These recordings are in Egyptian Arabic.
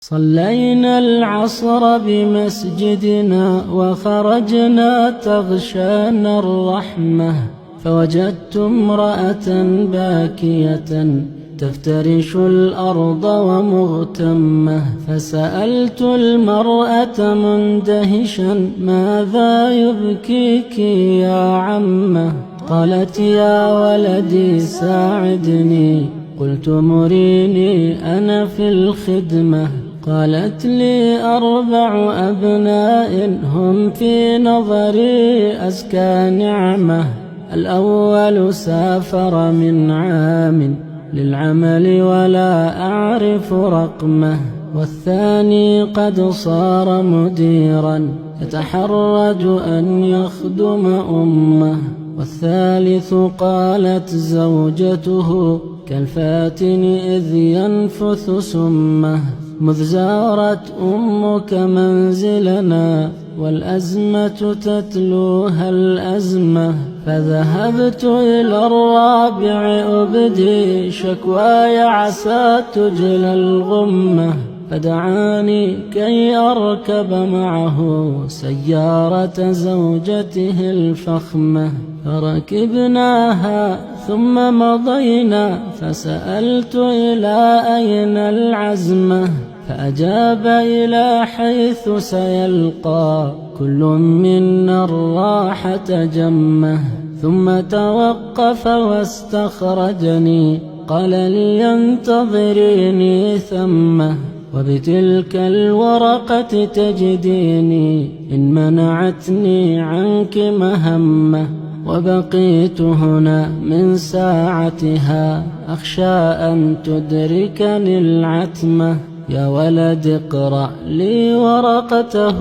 صلينا العصر بمسجدنا وخرجنا تغشانا الرحمة، فوجدت امرأة باكية تفترش الأرض ومغتمة، فسألت المرأة مندهشا: ماذا يبكيك يا عمة؟ قالت: يا ولدي ساعدني. قلت: مريني أنا في الخدمة. قالت لي: 4 أبناء هم في نظري أزكى نعمة. الأول سافر من عام للعمل ولا أعرف رقمه، والثاني قد صار مديرا يتحرج أن يخدم أمه، والثالث قالت زوجته كالفاتن إذ ينفث سمه. مذ زارت أمك منزلنا والأزمة تتلوها الأزمة، فذهبت إلى الرابع أبدي شكواي عسى تجلى الغمة، فدعاني كي أركب معه سيارة زوجته الفخمة، فركبناها ثم مضينا، فسألت إلى أين العزمة، فأجاب إلى حيث سيلقى كل منا الراحة جمة. ثم توقف واستخرجني، قال لي انتظريني ثمة، وبتلك الورقة تجديني إن منعتني عنك مهمة. وبقيت هنا من ساعتها أخشى أن تدركني العتمة. يا ولد اقرأ لي ورقته،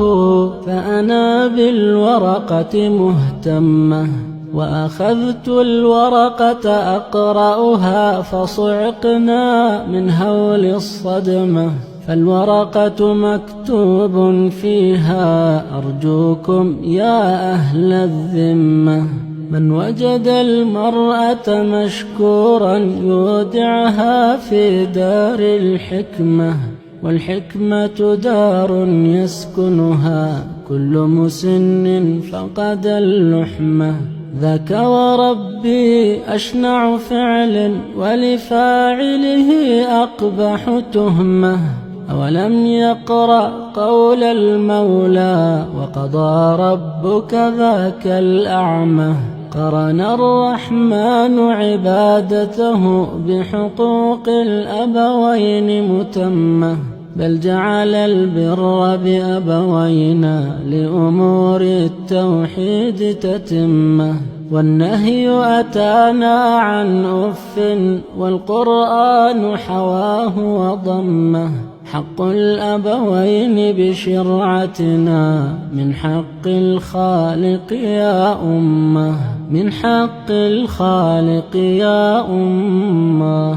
فأنا بالورقة مهتمة. وأخذت الورقة أقرأها فصعقنا من هول الصدمة، فالورقة مكتوب فيها: أرجوكم يا أهل الذمة، من وجد المرأة مشكورا يودعها في دار الحكمة، والحكمة دار يسكنها كل مسن فقد اللحمة. ذاك وربي أشنع فعل ولفاعله أقبح تهمة. أولم يقرأ قول المولى: وقضى ربك ذاك الأعمى. قرن الرحمن عبادته بحقوق الأبوين متمة، بل جعل البر بأبوينا لأمور التوحيد تتمة. والنهي أتانا عن أف، والقرآن حواه وضمه. حق الأبوين بشرعتنا من حق الخالق يا أمة، من حق الخالق يا أمة.